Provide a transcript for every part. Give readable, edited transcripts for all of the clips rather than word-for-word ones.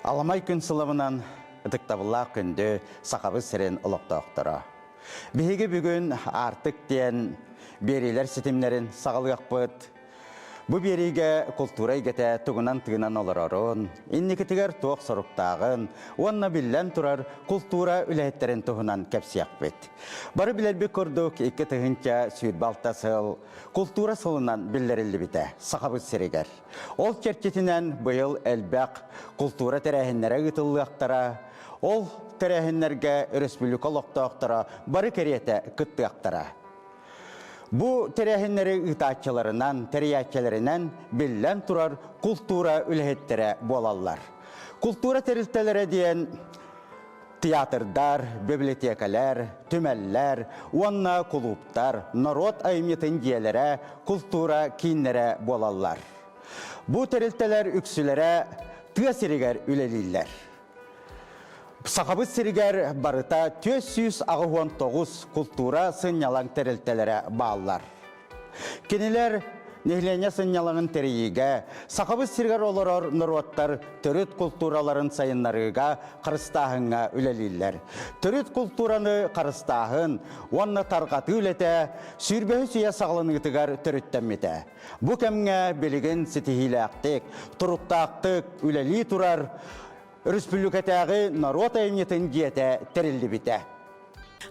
Аламай күн сылабынан ытыктабыллаах күндү Сахабыт сирин олохтоохторо. Биһиги бүгүн Аартык диэн биэриилэр ситимнэрин саҕалыахпыт. Бу биэриигэ култуура эйгэтэ тугунан тыынан олорорун, инникитигэр туох соруктааҕын уонна биллэн турар култуура үлэһиттэрин туһунан кэпсиэхпит. Бары билэрбит курдук 2026 сыл култуура сылынан биллэриллибитэ Сахабыт сиригэр. Ол чэрчитинэн быйыл элбэх култуура тэрээһиннэрэ ыытыллыахтара. Ол тэрээһиннэргэ өрөспүүбүлүкэ олохтоохторо бары кэриэтэ кыттыахтара. Бу тэрээһиннэри ыытааччыларынан, тэрийээччилэринэн биллэн турар култуура үлэһиттэрэ буолаллар. Култуура тэрилтэлэрэ диэн театрдар, библиотекалар, түмэллэр уонна кулууптар, норуот айымньытын дьиэлэрэ, култуура кииннэрэ буолаллар. Бу тэрилтэлэр үксүлэрэ тыа сиригэр үлэлииллэр. Сахабыт сиригэр барыта 489 култуура сынньалаҥ тэрилтэлэрэ бааллар. Кинилэр нэһилиэнньэ сынньалаҥын тэрийиигэ, Сахабыт сиригэр олорор норуоттар төрүт култуураларын сайыннарыыга, харыстааһыҥҥа үлэлииллэр. Төрүт култуураны харыстааһын уонна тарҕатыы үлэтэ сүүрбэһис үйэ саҕаланыытыгар төрүттэммитэ. Бу кэмҥэ билигин ситиһиилээхтик, туруктаахтык үлэлии турар Өрөспүүбүлүкэтээҕи норуот айымньытын дьиэтэ тэриллибитэ.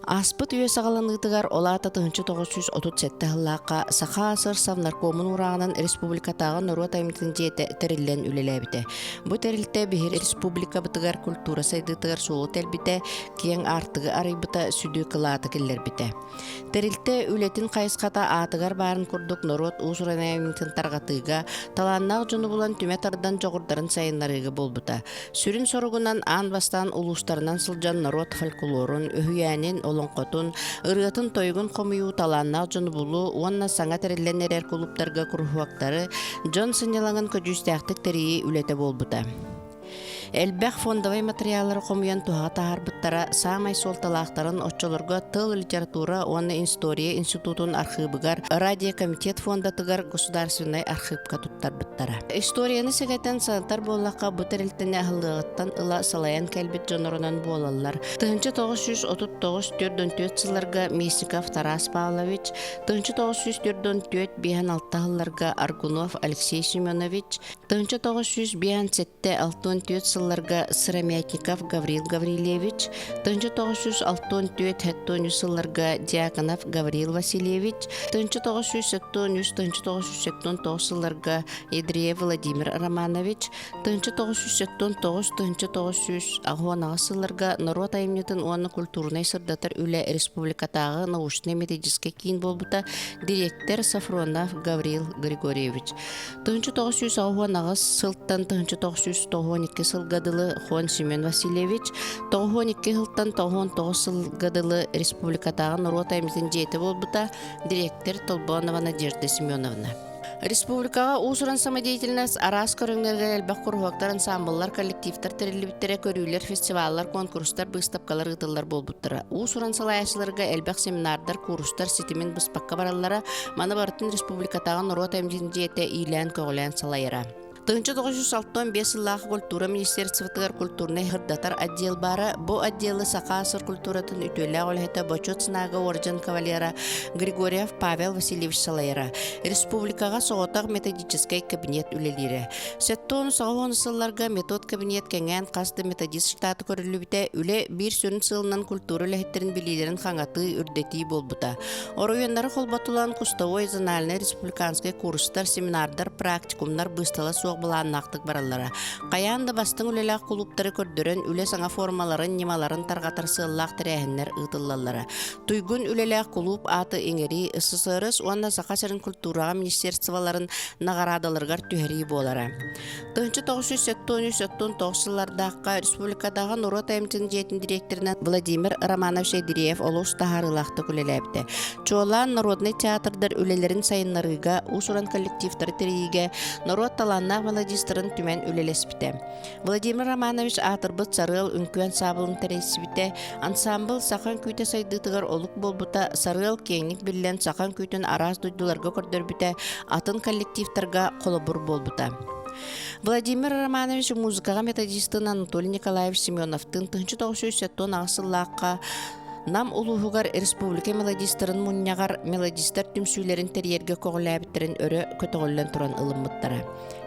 Ааспыт үйэ саҕаланыытыгар ол аата 1937 сыллаахха Саха АССР Совнаркомун уурааҕынан республикатааҕы норуот айымньытын дьиэтэ тэриллэн үлэлээбитэ. Бу тэрилтэ биһиги республикабытыгар культура сайдыытыгар суолу тэлбитэ, киэҥ аартыгы арыйбыта, сүдү кылааты киллэрбитэ. Тэрилтэ үлэтин хайысхата аатыгар баарын курдук норуот уус-уран айымньытын тарҕатыыга, талааннаах дьону булан түмэ тардан дьоҕурдарын сайыннарыыга буолбута. Сүрүн соругунан аан бастаан улуустарынан сылдьан норуот фольклорун, үһүйээнин, олоҥхотун, ырыатын-тойугун хомуйуу, талааннаах дьону булуу уонна саҥа тэриллэн эрэр кулууптарга куруһуоктары, дьон сынньалаҥын көдьүүстээхтик тэрийии үлэтэ буолбута. Элбэх фондовай матырыйааллары хомуйан туһаҕа таһаарбыттара саамай суолталаахтарын оччолорго тыл, литература уонна история институтун архыыбыгар, радиокомитет фондатыгар государственнай архыыпка туттарбыттара. Историяны сэгэтэн санатар буоллахха, бу тэрилтэни аһыллыаҕыттан ыла салайан кэлбит дьоннорунан буолаллар. 1939-44 сылларга Местников Тарас Павлович, 1944 56 сылларга Аргунов Алексей Семенович, 1957 64 сылларга Сыромятников Гаврил Гаврильевич, 1964 73 сылларга Дьяконов Гаврил Васильевич, 1973 1979 сылларга Ядреев Владимир Романович, 1979 1988 сылларга норуот айымньытын уонна культурнай сырдатар үлэ республикатааҕы научнай-методическай киин буолбута, дириэктэр Сафронов Гаврил Григорьевич. 1998 сылтан 1992 сылга дылы Хон Семен Васильевич, 92 сылтан 99 сылга дылы республикатааҕы норуот айымньытын дьиэтэ буолбута, дириэктэр Толбонова Надежда Семеновна. Республикаҕа уус-уран самодеятельность араас көрүҥнэригэр элбэх куруһуоктар, ансамбллар, коллективтар тэриллибиттэрэ, көрүүлэр, фестиваллар, конкурстар, быыстапкалар ыытыллар буолбуттара. Уус-уран салайааччыларга элбэх семинардар, курстар ситимин быспакка бараллара, Маны барытын республикатааҕы норуот айымньытын дьиэтэ иилээн-көҕүлээн салайара. 1965 сыллаах культура министерствотыгар культурнай сырдатар отдел баара. Бу отделы Саха АССР культуратын үтүөлээх үлэһитэ Бочуот Снаага уордьан кавалера Григорьев Павел Васильевич салайара. Республикаҕа соҕотох методическай кабинет үлэлиирэ. 70 сылларга метод кабинет кэҥээн хас да методист штаты көрүллүбүтэ. Үлэ биир сүрүн сыалынан культура үлэһиттэрин билиилэрин хаҥатыы, үрдэтии буолбута. Оройуоннары холботулаан кустовой, зональнай, республиканскай курстар, семинардар, практикумнар быыстала суох былааннаахтык бараллара. Хайаан да бастыҥ үлэлээх кулууптары көрдөрөн, үлэ саҥа формаларын, ньымаларын тарҕатар сыаллаах тэрээһиннэр ыытыллаллара. Туйгун үлэлээх кулууп ааты иҥэрии СССР уонна Саха сирин культураҕа министерстволарын наҕараадаларыгар түһэрии буолара. 1973-79 сыллардаахха республикатааҕы норуот айымньытын дьиэтин дириэктэринэн Владимир Романович Ядреев олус таһаарыылаахтык үлэлээбитэ. Чуолаан народнай театрдар үлэлэрин сайыннарыыга, уус-уран коллективтары тэрийиигэ норуот талааннаах мелодистарын түмэн үлэлэспитэ. Владимир Романович аатырбыт Сарыал үҥкүү ансаамбылын тэрийсибитэ, ансаамбыл саха үҥкүүтэ сайдыытыгар олук буолбута, Сарыал киэҥник биллэн саха үҥкүүтүн араас дойдуларга көрдөрбүтэ, атын коллективтарга холобур буолбута. Владимир Романович музыкаҕа методистын Анатолий Николаевич Семеновтыын 1978 сыллаахха Нам улууһугар республика мелодистарын мунньаҕар мелодистар түмсүүлэрин тэрийэргэ көҕүлээбиттэрин өрө көтөҕүллэн туран ылыммыттара.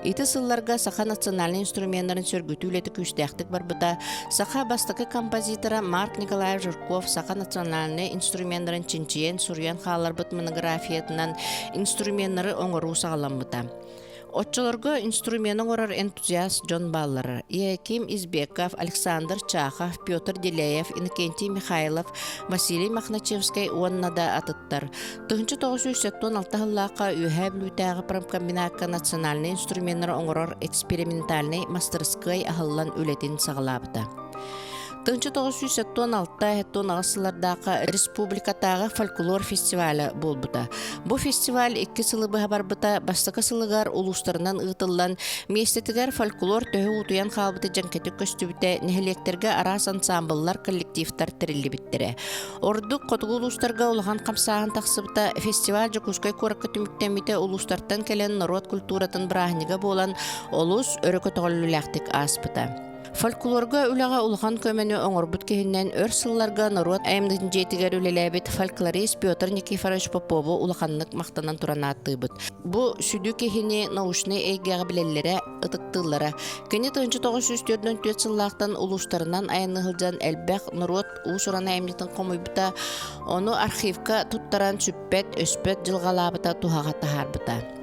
Ити сылларга саха национальнай инструменнарын сөргүтүү үлэтэ күүстээхтик барбыта. Саха бастакы композитора Марк Николаев Жирков саха национальнай инструменнарын чинчийэн суруйан хаалларбыт монографиятынан инструменнары оҥоруу саҕаламмыта. Оччолорго инструмены оҥорор энтузиаст дьон бааллара. Яким Избеков, Александр Чахов, Петр Деляев, Иннокентий Михайлов, Василий Мохначевскай уонна да атыттар. 1976 сыллаахха Үөһээ Бүлүүтээҕи промкомбинакка национальнай инструменнары оҥорор экспериментальнай мастарыскыай аһыллан үлэтин саҕалаабыта. 1976-78 сыллардаахха республикатааҕы фольклор фестиваля буолбута. Бу фестиваль икки сылы быһа барбыта. Бастакы сылыгар улуустарынан ыытыллан, миэстэтигэр фольклор төһө уутуйан хаалбыта дьэҥкэтик көстүбүтэ, нэһилиэктэргэ араас ансаамбыллар, коллективтар тэриллибиттэрэ. Ордук хотугу улуустарга улахан хамсааһын тахсыбыта. Фестиваль Дьокуускай куоракка түмүктэммитэ улуустартан кэлэн норуот культуратын бырааһынньыга буолан, олус өрө көтөҕүллүүлээхтик ааспыта. Фольклорга үлэҕэ улахан көмөнү оҥорбут киһинэн өр сылларга норуот айымньытын дьиэтигэр үлэлээбит фольклорист Петр Никифорович Попову улаханнык махтанан туран ааттыыбыт. Бу сүдү киһини научнай эйгэҕэ билэллэрэ, ытыктыыллара. Кини 1944 сыллаахтан улуустарынан айанныы сылдьан элбэх норуот уус-уран айымньытын хомуйбута, ону архивка туттаран сүппэт, өспөт дьылҕалаабыта туһаҕа таһаарбыта.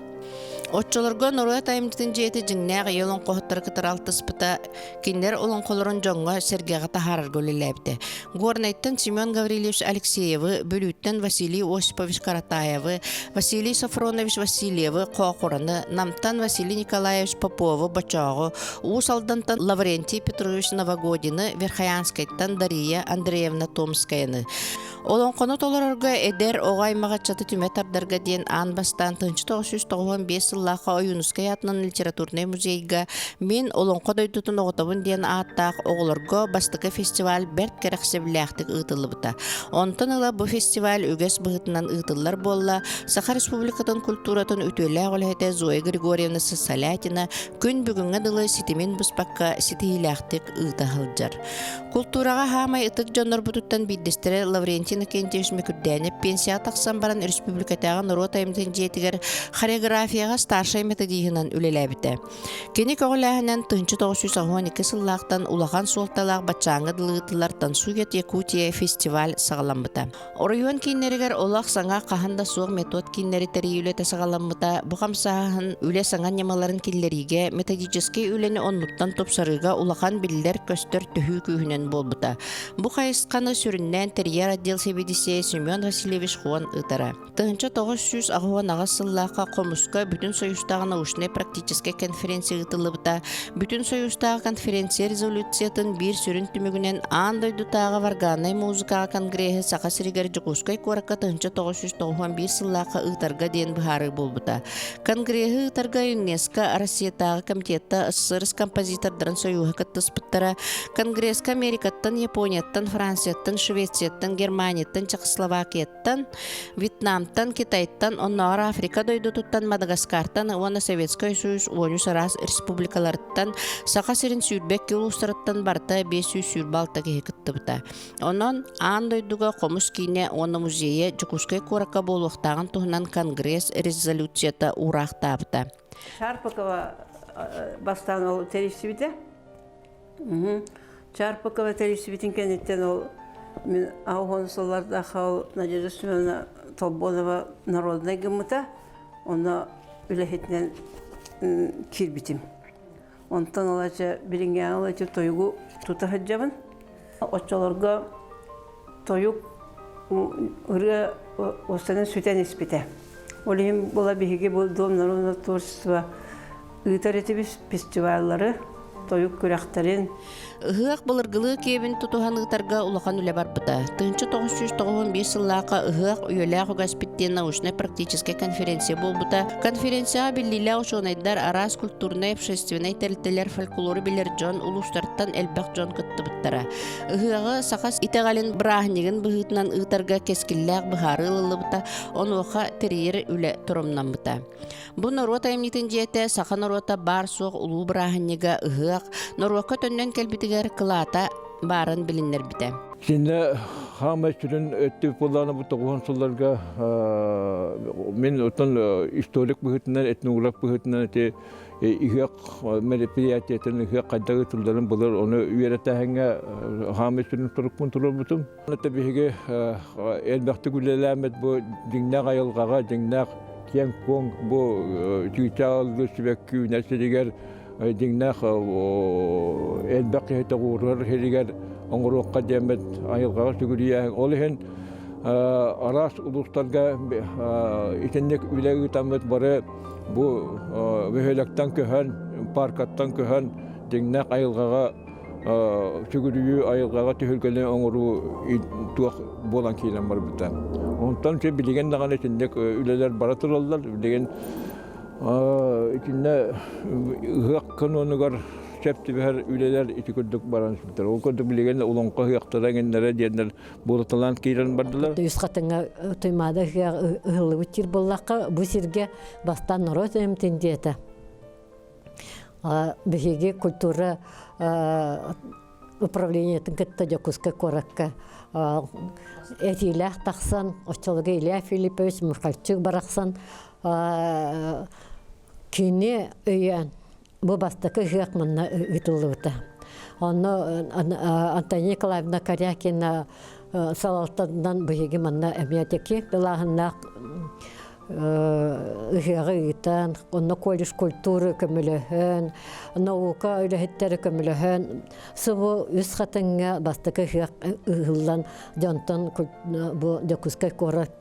Оччолорго норуот айымньытын дьиэтэ дьиҥнээх ийэ олоҥхоһуттары кытары алтыспыта, кинилэр олоҥхолорун дьоҥҥо-сэргэҕэ таһаарарга үлэлээбитэ. Горнайтан Семен Гаврильевич Алексеевы, Бүлүүттэн Василий Осипович Каратаевы, Василий Софронович Васильевы, Хоокураны, Намтан Василий Николаевич Попову, Бочооҕу, Уус Алдантан Лаврентий Петрович Новогодины, Верхоянскайтан Дария Андреевна Томскаяны, Олоҥхону толорорго эдэр оҕо аймах ыччаты түмэ тардарга диэн аан бастаан 1995 сыллаахха Ойуунускай аатынан литературнай музейга «Мин олоҥхо дойдутун оҕотобун» диэн ааттаах оҕолорго бастакы фестиваль бэрт кэрэхсэбиллээхтик ыытыллыбыта. Онтон ыла бу фестиваль үгэс быһыытынан ыытыллар буолла. Саха Республикатын культуратын үтүөлээх үлэһитэ Зоя Григорьевна Сысолятина күн бүгүҥҥэ дылы ситимин быспакка ситиһиилээхтик ыыта сылдьар. Култуураҕа хаамай ытык дьоннорбутуттан биирдэстэрэ Лаврентий Иннокентьевич Мөкүрдээнэп пенсияҕа тахсан баран республикатааҕы норуот айымньытын дьиэтигэр хореографияҕа старшай методиһынан үлэлээбитэ. Кини көҕүлээһинэн 1992 сыллаахтан улахан суолталаах баччааҥҥа дылы ыытыллар «Танцует Якутия» фестиваль саҕаламмыта. Оройуон кииннэригэр олох саҥа хаһан да суох метод кииннэри тэрийии үлэтэ саҕаламмыта. Бу хамсааһын үлэ саҥа ньымаларын киллэриигэ, методическай үлэни оннуттан тупсарыыга улахан биллэр-көстөр төһүү күүһүнэн буолбута. Бу хайысханы сүрүннээн тэрийэр отдел сэбиэдиссэйэ Семен Васильевич Хуан ыытара. 1988 сыллаахха Хомуска Бүтүн Союзтааҕы научнай-практическай конференция ыытыллыбыта. Бүтүн Союзтааҕы конференция резолюциятын биир сүрүн түмүгүнэн аан дойдутааҕы варганнай музыкаҕа конгреһы Саха сиригэр Дьокуускай куоракка 1991 сыллаахха ыытарга диэн быһаарыы буолбута. Конгреһы ыытарга ЮНЕСКО Россиятааҕы комитетта СССР композитордарын союһа кыттыспыттара. Конгресска Америкаттан, Японияттан, Францияттан, Швецияттан, Германияттан, Чехословакияттан Вьетнамтан, Китайтан, оннооҕор Африка дойдутуттан, Мадагаскартан уонна Советскай Союз уонус араас республикаларыттан Саха сирин 22 улуустарыттан барыта 526 киһи кыттыбыта. Онон аан дойдуга хомус киинэ уонна музейа Дьокуускай куоракка буолуохтааҕын туһунан Конгресс резолюцията уураахтаабыта. Шарпыкова бастаан ол тэрийсибитэ. Чарпыкова тэрийсибитин кэнниттэн ол мин аҕыс сыллардаах ол Надежда Семеновна Толбонова народнай гыммыта, онно үлэһитинэн киирбитим. Онтон ылача билиҥҥээҕи ылача тойугу тута сылдьабын. Оччолорго тойук ырыа устанан сүтэн испитэ. Ол иһин була биһиги бу Дом народного творчества ыытар этибит фестиваллары. тойук күрэхтэрин. Ыһыах былыргылыы киэбин тутуһан ыытарга улахан үлэ барбыта. 1995 сыллаахха ыһыах үйэлээх үгэспит диэн научнай-практическай конференция буолбута. Конференцияҕа биллиилээх учуонайдар, араас культурнай, общественнай тэрилтэлэр, фольклору билэр дьон, улуустартан элбэх дьон кыттыбыттара. Ыһыаҕы саха итэҕэлин бырааһынньыгын быһыытынан ыытарга кэскиллээх быһаарыы ылыллыбыта, онуоха тэрийэр үлэ торумнаммыта. Бу норуот айымньытын дьиэтэ саха норуота баар-суох улуу бырааһынньыга ыһыах, норуокка төннөн кэлбитигэр кылаата баарын билиннэрбитэ. Кинэ хаамай сүрүн өттүк буоллаҕына бу тоҕуһун сылларга мин оттон историк быһыытынан, этнограф быһыытынан ити ыһыах мероприятиетын ыһыах хайдах ыытылларын былыр ону үөрэтээһиҥҥэ хаамай сүрүн турукпун туруорбутум. Это биһиги элбэхтик үлэлээммит бу дьиҥнээх айылҕаҕа, дьиҥнээх киэҥ-куоҥ бу чыычааллы сибэкки үүнэр сиригэр дьиҥнээх элбэх киһи тоҕуурар сиригэр оҥоруохха диэммит айылҕаҕа сүгүрүйээһин. Ол иһин араас улуустарга итинник үлэ ыытаммыт бары бу бөһүөлэктэн көһөн, паркаттан көһөн дьиҥнээх айылҕаҕа сүгүрүйүү айылҕаҕа түһүлгэни оҥоруу туох буолан киирэн барбыта. Онтон билигин даҕаны итинник үлэлэр бара тураллар. Билигин итиннэ ыһыах канонугар сөп түбэһэр үлэлэр ити курдук баран испиттэр. Ол курдук билигин олоҥхо ыһыахтара эҥиннэрэ диэннэр буолуталаан киирэн бардылар. Үс хатыҥҥа Туймаада ыһыах ыһыллыбыт сир буоллахха, бу сиргэ бастаан норуот эмтин диэтэ. Биһиги культура управлениетын кытта Дьокуускай куоракка этиилээх тахсан, оччолорго Илья Филиппович Михальчик барахсан кини өйөөн бу бастакы ыһыах манна ыытыллыбыта. Онно Антонина Николаевна Корякина салалтатынан биһиги манна эмиэ теки тылааһыннаах ыһыаҕы ыытан, онно колледж культуры көмөлөһөн, наука үлэһиттэрэ көмөлөһөн, субу үс хатыҥҥа бастакы ыһыах ыһыллан, дьонтон бу Дьокуускай куорат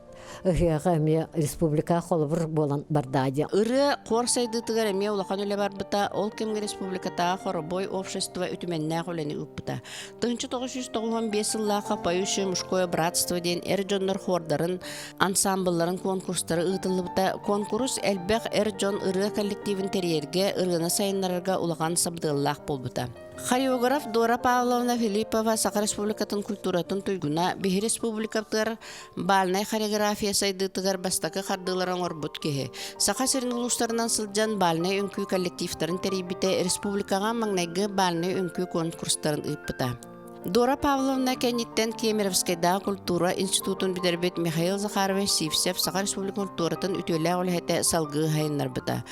ыһыаҕа эмиэ республика холобур буолан барда диэн. Ырыа хор сайдыытыгар эмиэ улахан үлэ барбыта, ол кэмҥэ республикатааҕы хоробой общество үтүмэннээх үлэни ыыппыта. 1995 сыллаахха «Поющее мужское братство» диэн эр дьоннор хордарын ансаамбылларын конкурстара ыытыллыбыта. Куонкурус элбэх эр дьон ырыа коллективын тэрийэргэ, ырыаны сайыннарарга улахан сабыдыаллаах буолбута. Хореограф Дора Павловна Филиппова Саха Республикатын культуратын туйгуна, биһи республикатыгар бальнай хореография сайдыытыгар бастакы хардыылары оҥорбут киһи. Саха сирин улуустарынан сылдьан бальнай үҥкүү коллективтарын тэрийбитэ, республикаҕа маҥнайгы бальнай үҥкүү конкурстарын ыыппыта. Дора Павловна кэнниттэн Кемеровскайдааҕы культура институтун бүтэрбит Михаил Захарович Сивцев Саха Республикатын культуратын үтүөлээх үлэһитэ салгыы сайыннарбыта.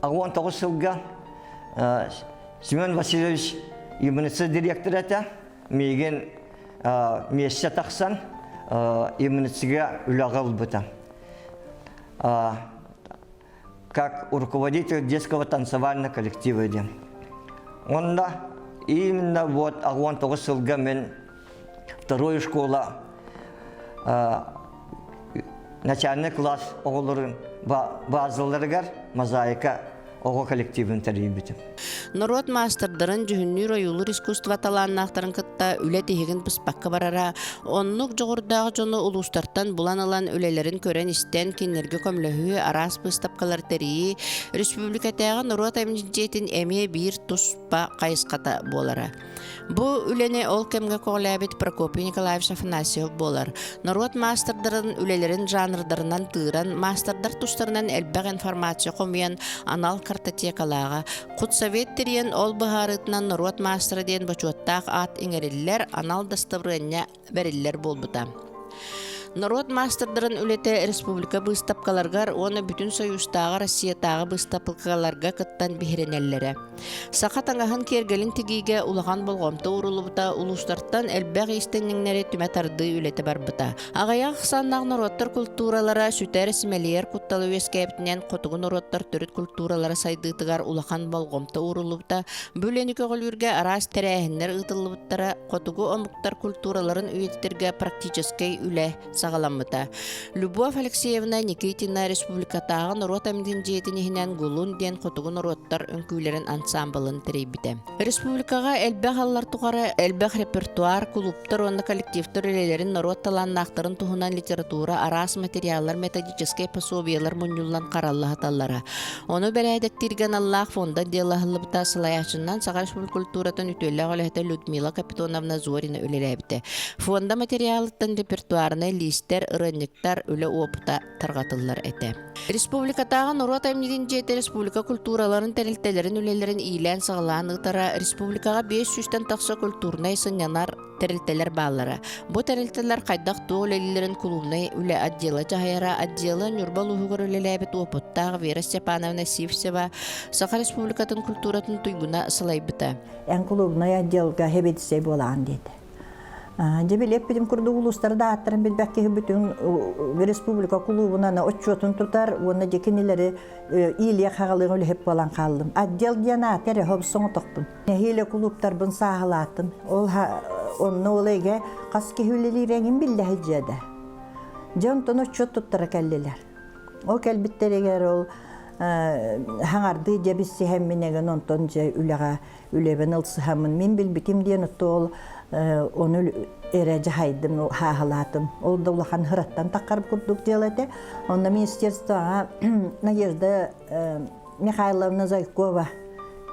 19 сылга Семен Васильевич ЮМНЦ директор этэ. Миигин миэстэ тахсан ЮМНЦ-га үлэҕэ ылбыта. Как руководитель детского танцевального коллектива диэн. Онно именно вот 19 сылга мен вторую школа начальный класс оҕолорун базаларыгар мозаика оҕо коллективын тэрийбитим. Норуот маастардарын дьүһүннүүр ойуулуур искусство талааннаахтарын кытта үлэ тиһигин быспакка барара, оннук дьоҕурдаах дьону улуустартан булан ылан үлэлэрин көрөн-истэн кинилэргэ көмөлөһүү, араас быыстапкалар тэрийии республикатааҕы норуот айымньытын дьиэтин эмиэ биир туспа хайысхата буолара. Бу үлэни ол кэмҥэ көҕүлээбит Прокопий Николаевич Афанасьев буолар. Норуот маастардарын үлэлэрин жанрдарынан тыыран, маастардар тустарынан элбэх информация хомуйан анал картотекалааҕа. Худсовет тэрийэн ол быһаарыытынан норуот маастара диэн бочуоттаах аат иҥэриллэр, анал дастабырыанньа бэриллэр буолбута. Норуот маастардарын үлэтэ республика быыстапкаларыгар уонна бүтүн Союзтааҕы Россиятааҕы быыстапкаларга кыттан биһирэнэллэрэ. Саха таҥаһын киэргэлин тигиигэ улахан болҕомто ууруллубута, улуустартан элбэх иистэнньэҥнэри түмэ тардыы үлэтэ барбыта. Аҕыйах ахсааннаах норуоттар культуралара сүтэр, симэлийэр кутталы үөскээбитинэн хотугу норуоттар төрүт культуралара сайдыытыгар улахан болҕомто ууруллубута. Бу үлэни көҕүлүүргэ араас тэрээһиннэр ыытыллыбыттара, хотугу омуктар культураларын үйэтитэргэ практическай үлэ. саҕаламмыта. Любовь Алексеевна Никитина республикатааҕы норуот айымньытын дьиэтин иһинэн Гулун диэн хотугу норуоттар үҥкүүлэрин ансаамбылын тэрийбитэ. Республикаҕа элбэх аллар тухары элбэх репертуар, кулууптар уонна коллективтар үлэлэрин норуот талааннаахтарын туһунан литература, араас материаллар, методическай пособиелар мунньуллан харалла сыталлара. Ону бэрээдэктииргэ аналлаах фонда отдела аһыллыбыта салайааччынан Саха Республика культуратын үтүөлээх үлэһитэ Людмила Капитоновна Зорина үлэлээбитэ. Фонда материалыттан репертуарнай лиистэр, ырыанньыктар, үлэ уопута тарҕатыллар этэ. Республикатааҕы норуот айымньытын дьиэтэ республика культураларын тэрилтэлэрин үлэлэрин иилээн-саҕалаан ыытара республикаҕа 500-тэн тахса культурнай сынньанар тэрилтэлэр бааллара. Бу тэрилтэлэр хайдах туох үлэлииллэрин кулуубунай үлэ отдела дьаһайара, отдела Ньурба улууһугар үлэлээбит уопуттаах Вера Степановна Сивцева Саха Республикатын культуратын туйгуна салайбыта. Эн кулуубунай отделга хэбидисэй буолаҕын диэтэ. Дьэ билиэппитим курдук улуустары да ааттарын билбэт киһи бүтүн республика кулуубунан отчуотун тутар уонна дьэ кинилэри иилиэх хаҕалыын үлэһит буолан хааллым. Отдел диэн аата эрэ хобсоҥотохпун. Нэһиилэ кулууптарбын сааһылаатым. Ол онно ол эгэ хас киһи үлэлиир эҥин биллэ сылдьыа да. Дьэ онтон отчуот туттара кэллилэр. Ол кэлбиттэригэр ол хаҥардыы дьэ билсиһэммин эгэн онтон дьэ үлэҕэ үлэбин ылсыһаммын мин билбитим диэн ол ону эрэ дьаһайдым хааһылаатым. Ол да улахан хыраттан таххар курдук дьыала этэ. Онно министерствоҕа Надежда Михайловна Зайкова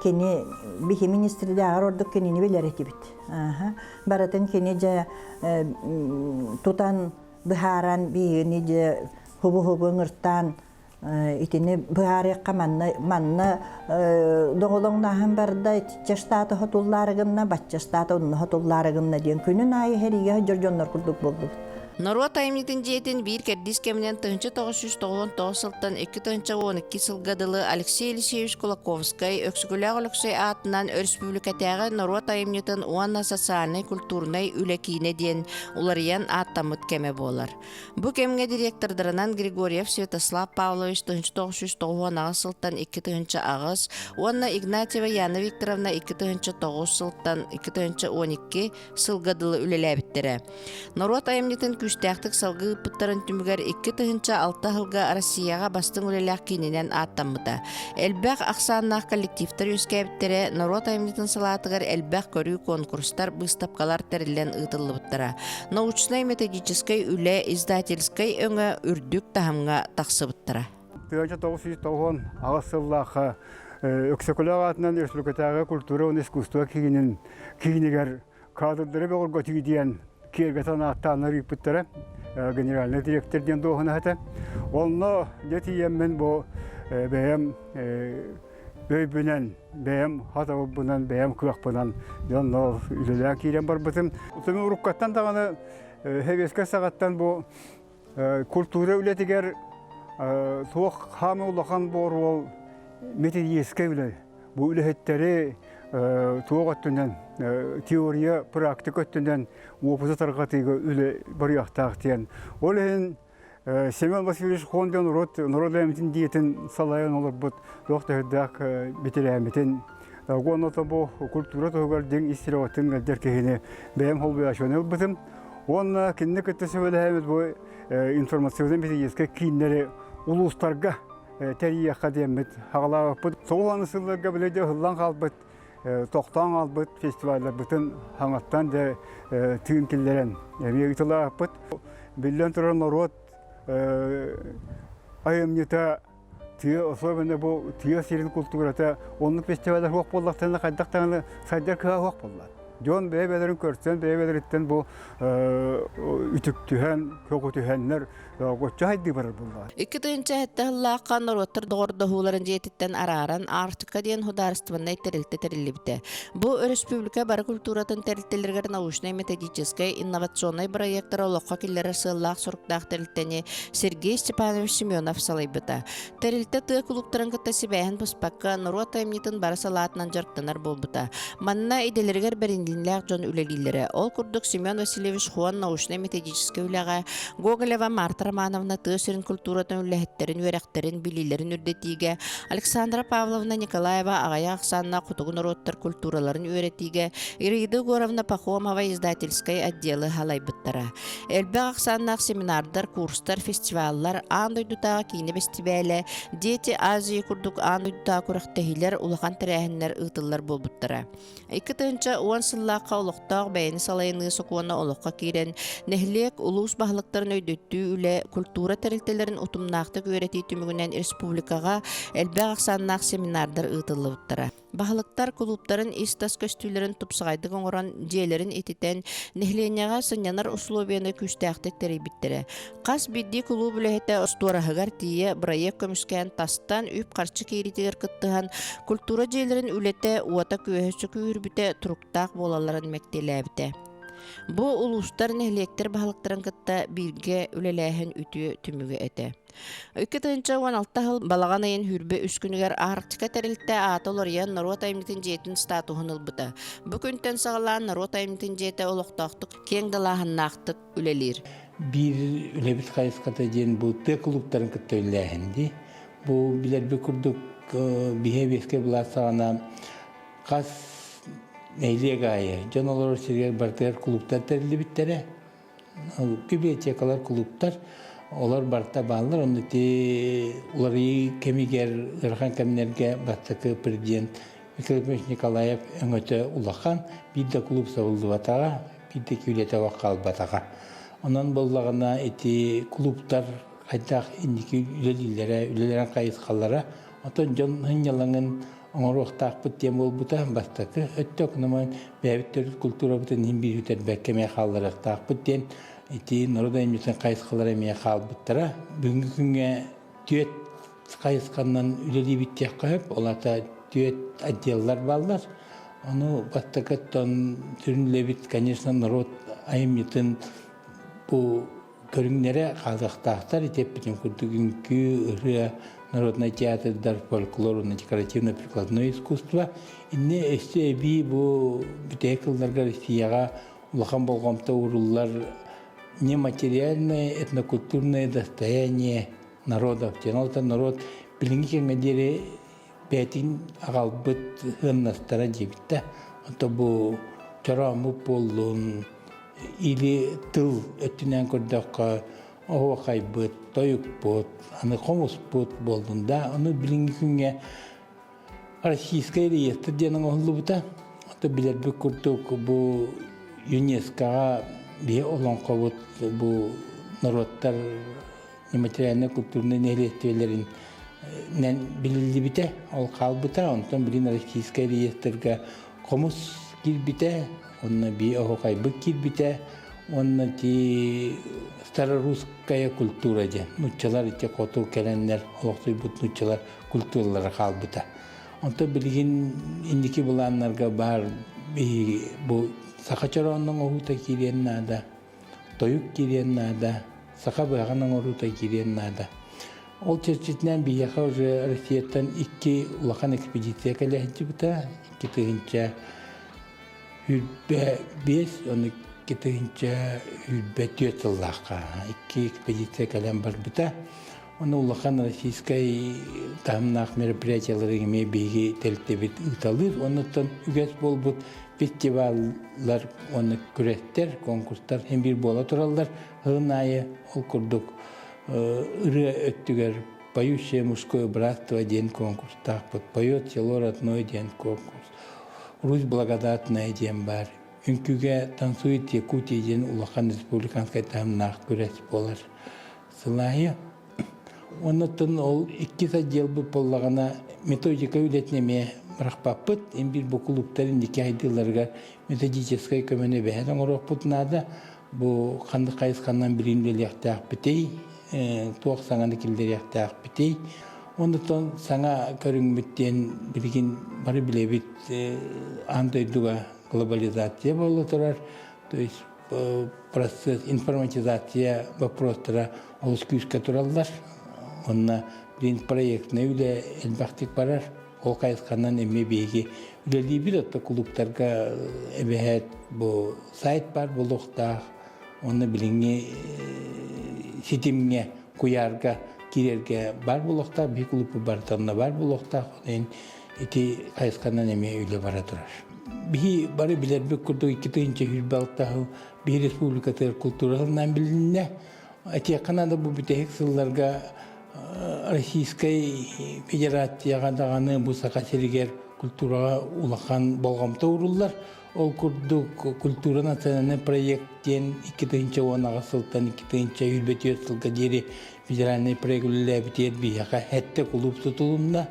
кини биһи министрдээҕэр ордук кинини билэр этибит. Барытын кини дьэ тутан быһааран биһигини дьэ хубу-хубу ыҥыртаан итини быһаарыахха манна манна доҕолоҥнааһын барда итиччэ штата хотуллаары гынна бачча штата онно хотуллаары гынна диэн күнүн аайы сэриигэ сылдьар дьоннор курдук буоллубут. Норуот айымньытын дьиэтин биир кэрдиис кэминэн 1999 сылтан 2012 сылга дылы Алексей Елисеевич Кулаковскай Өксөкүлээх Өлөксөй аатынан өрөспүүбүлүкэтээҕи норуот айымньытын уонна социальнай-культурнай үлэ киинэ диэн уларыйан ааттаммыт кэмэ буолар. Бу кэмҥэ директордарынан Григорьев Святослав Павлович 1998 сылтан 2008 уонна Игнатьева Яна Викторовна 2009 сылтан 2012 сылга дылы үлэлээбиттэрэ. Норуот айымньытын күүстээхтик салгыы ыыппыттарын түмүгэр 2006 сылга Россияҕа бастыҥ үлэлээх киининэн ааттаммыта. Элбэх ахсааннаах коллективтар үөскээбиттэрэ, норуот айымньытын салаатыгар элбэх көрүү конкурстар, быыстапкалар тэриллэн ыытыллыбыттара. Научнай-методическай үлэ, издательскай өҥө үрдүк таһымҥа тахсыбыттара. 1998 сыллаахха Өксөкүлээх аатынан Республикатааҕы культура уонна искусство киинин киинигэр кадрдары бөҕөргөтүү диэн киэргэтэн ааттааннар ыыппыттара генеральный директор диэн дуоһунаһа этэ. Онно дьэ тиийэммин бу бэйэм өйбүнэн, бэйэм хатабылбынан, бэйэм кыахпынан дьонно үлэлээн киирэн барбытым. Утуму уруккаттан даҕаны Сэбиэскэй саҕаттан бу культура үлэтигэр туох хаамы улахан буоруол методическай үлэ Бу үлэһиттэри туох өттүнэн теория, практика өттүнэн уопуту тарҕатыыга үлэ барыахтаах диэн. Ол иһин Семен Васильевич Хон диэн норуот норуот эмитин диэтин салайан олорбут туох төһөрдөөх бэтэрээммитин уонна бу культура туһугар дьиҥ ис сүрэҕиттэн ыалдьар киһини бэйэм холбуйааччыны ылбытым. Уонна кинини кытта сүбэлэһэммит бу информационно-методическай кииннэри улуустарга тэрийиэххэ диэммит хаҕалаабыппыт. Соҕуруу сылларга били дьэ ыһыллан хаалбыт, тохтоон хаалбыт фестивалларбытын хаҥаттан дьэ тыын киллэрэн эмиэ ыытылаабыппыт. Биллэн турар норуот айымньыта тыа особенно бу тыа сирин култуурата оннук фестиваллар суох буоллахтарына хайдах даҕаны сайдар кыаҕа суох буолла. Дьон бэйэ-бэйэлэрин көрсөн, бэйэ-бэйэлэриттэн бу үтүктүһэн, көҕүтүһэннэр Гоччо хайдыы барар буоллаҕа. 2007 сыллаахха норуоттар доҕордоһууларын дьиэтиттэн арааран Арктика диэн судаарыстыбаннай тэрилтэ тэриллибитэ. Бу өрөспүүбүлүкэ бары культуратын тэрилтэлэригэр научнай-методическай, инновационнай бырайыактары олоххо киллэрэр сыаллаах-соруктаах тэрилтэни Сергей Степанович Семенов салайбыта. Тэрилтэ тыа кулууптарын кытта сибээһин быспакка, норуот айымньытын бары салаатынан дьарыктанар буолбута. Манна идэлэригэр бэриниллибит. бэриллиилээх дьон үлэлииллэрэ. Ол курдук Семен Васильевич Хуан научнай-методическай үлэҕэ, Гоголева Марта Романовна тыа сирин культуратын үлэһиттэрин үөрэхтэрин, билиилэрин үрдэтиигэ, Александра Павловна Николаева аҕыйах ахсааннаах хотугу норуоттар культураларын үөрэтиигэ, Ираида Егоровна Пахомова издательскай отделы салайбыттара. Элбэх ахсааннаах семинардар, курстар, фестиваллар, аан дойдутааҕы киинэ бэстибээлэ, Дети Азии курдук аан дойдутааҕы күрэхтэһиилэр, улахан тэрээһиннэр ыытыллар буолбуттара. 2010 сыллаахха олохтоох бэйэни салайыныы сокуона олоххо киирэн, нэһилиэк, улуус баһылыктарын өйдөттүү үлэ, культура тэрилтэлэрин утумнаахтык үөрэтии түмүгүнэн республикаҕа элбэх ахсааннаах семинардар ыытыллыбыттара. Баһылыктар кулууптарын ис-тас көстүүлэрин тупсаҕайдык оҥорон, дьиэлэрин ититэн, нэһилиэнньэҕэ сынньанар условияны күүстээхтик тэрийбиттэрэ. Хас биирдии кулууп үлэһитэ остуораһыгар тиийэ бырайыак көмүскээн тастан үп-харчы киириитигэр кыттыһан, культура дьиэлэрин үлэтэ уота-күөһэ сүкүүрбүтэ туруктаах буолалларын мэктиэлээбитэ. Бу улуустар, нэһилиэктэр баһылыктарын кытта бииргэ үлэлээһин үтүө түмүгэ этэ. 2016 сыл балаҕан ыйын 23 күнүгэр Арктика тэрилтэ аата уларыйан норуот айымньытын дьиэтин статуһун ылбыта. Бу күнтэн саҕалаан норуот айымньытын дьиэтэ олохтоохтук киэҥ далааһыннаахтык үлэлиир. Биир үлэбит хайысхата диэн бу тыа кулууптарын кытта үлэлээһин дии. Бу билэрбит курдук биһиэ биэскэ былаас саҕана хас нэһилиэк аайы дьон олорор сиригэр барытыгар кулууптар тэриллибиттэрэ. Библиотекалар, кулууптар олор барыта бааллар. Онно ити уларыйыы кэмигэр ыарахан кэмнэргэ бастакы президент Михаил Ефимович Николаев өҥөтө улахан. Биир да кулууп сабыллыбатаҕа, биир да күүлэтэ хаалбатаҕа. Онон буоллаҕына ити кулууптар хайдах инники үлэлииллэрэ, үлэлэрин хайысхалара, оттон дьон сынньалаҥын оҥоруохтаахпыт диэн буолбута бастакы өттө окунаман бэйэбит төрүт культурабытын иһин биир бүтэрбэккэ эмиэ хаалларыахтаахпыт диэн ити норуот айымньытын хайысхалара эмиэ хаалбыттара. Бүгүҥҥү күҥҥэ түөрт хайысханан үлэлиибит диэххэ сөп. Ол аата түөрт отделлар бааллар. Ону бастакыттан сүрүн үлэбит, конечно, норуот айымньытын бу көрүҥнэрэ хаалыахтаахтар. Ити эппитим курдук үҥкүү, ырыа, народнай театрдар, фольклор уонна декоративно-прикладное искусство. Инне өссө эбии бу бүтэһик сылларга Россияҕа улахан болҕомто ууруллар нематериальное этнокультурное достояние народов диэн. Ол норуот билиҥҥи кэмҥэ диэри бэйэтин аҕалбыт сыаннастара диэбит да. Ото бу чорооммут буоллун или тыл өттүнэн көрдөххө оһуохайбыт, тойукпут, аны хомуспут буоллун да. Ону билиҥҥи күҥҥэ Российскай реестр диэн оҥоһуллубута. Ото билэрбит курдук бу ЮНЕСКОҕа биһи олоҥхобут бу норуоттар нематериальнай культурнай нэһилиэстибэлэрин билиллибитэ, ол хаалбыта. Онтон билин российскай реестрга хомус киирбитэ, онно бии оһуохайбыт киирбитэ, уонна ти старорусская культура диэн нууччалар ити хоту кэлэннэр олохсуйбут нууччалар культуралара хаалбыта. Онтон билигин инники былааннарга баар бу саха чорооннун оһуута киириэн наада. тойук киириэн наада, саха быһаҕын оҥоруута киириэн наада. Ол чэрчитинэн биһиэхэ уже Россияттан икки улахан экспедиция кэлэ сылдьыбыта. 2025, ону 2024 сыллаахха икки экспедиция кэлэн барбыта. Ону улахан российскай таһымнаах мероприятиялары эмиэ биһиги тэрилтэбит ыыталыыр. Оннуттан үгэс буолбут фестиваллар уонна күрэстэр, конкурстар син биир буола тураллар. Сылын аайы ол курдук ырыа өттүгэр «Поющее мужское братство» диэн конкурстаахпыт, «Поет село родное» диэн конкурс, «Русь благодатная» диэн баар. Үҥкүүгэ «Танцует Якутия» диэн улахан республиканскай таһымнаах күрэс буолар. Сылаайы. Оннуттан ол иккис отделбыт буоллаҕына методика үлэтин эмиэ бырахпаппыт. Ин биир бу кулууптар инники айдыыларыгар методическай көмөнү бэһэн оҥоруохпут наада. Бу ханнык хайысханан билин үлэлиэхтээхпитий, туох саҥаны киллэриэхтээхпитий. Оннуттан саҥа көрүҥмүт диэн билигин бары билэбит аан дойдуга глобализация буола турар. То есть процесс информатизация вопростара олус күүскэ тураллар. Онно билин проектнай үлэ элбэхтик барар. Ол хайысханан эмиэ биһиги үлэлиибит, отто кулууптарга эбэһээт бу сайт баар буолуохтаах, уонна билиҥҥи ситимҥэ, куйаарга киирэргэ баар буолуохтаах, биһи кулууппут барыта онно баар буолуохтаах, онон ити хайысханан эмиэ үлэ бара турар. Биһи бары билэрбит курдук 2026 сыл биһи республикатыгар култуура сылынан билиннэ. Этиэххэ наада бу бүтэһик сылларга Российскай Федерацияҕа даҕаны бу Саха сиригэр культураҕа улахан болҕомто ууруллар. Ол курдук культура национальный проект диэн 2018 сылтан 2024 сылга диэри федеральный проект үлэлээбитигэр биһиэхэ сэттэ кулууп тутулунна.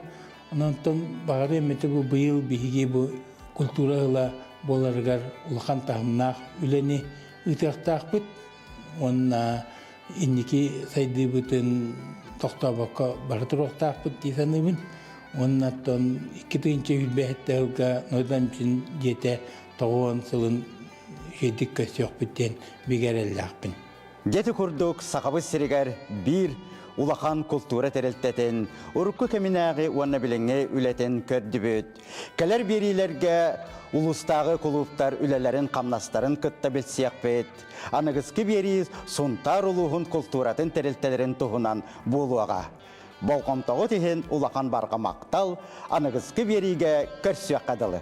Онтон баҕарыам этэ бу быйыл биһиги бу культура ыла буоларыгар улахан таһымнаах үлэни ыытыахтаахпыт уонна инники сайдыыбытын тохтообокко бара туруохтаахпыт дии саныыбын. Уонна оттон 2027 сылга Нойдан дьиэтэ тоҕуон сылын үчүгэйдик көрсүөхпүт диэн бигэ эрэллээхпин. Дьэ курдук Сахабыт сиригэр биир улахан култуура тэрилтэтин урукку кэминээҕи уонна билиҥҥи үлэтин көрдүбүт. Кэлэр биэриилэргэ улуустааҕы кулууптар үлэлэрин-хамнастарын кытта билсиэхпит. Аныгыскы биэрии Сунтаар улууһун култууратын тэрилтэлэрин туһунан буолуоҕа. Болҕомтоҕут иһин улахан барҕа махтал, аныгыскы биэриигэ көрсүөххэ дылы.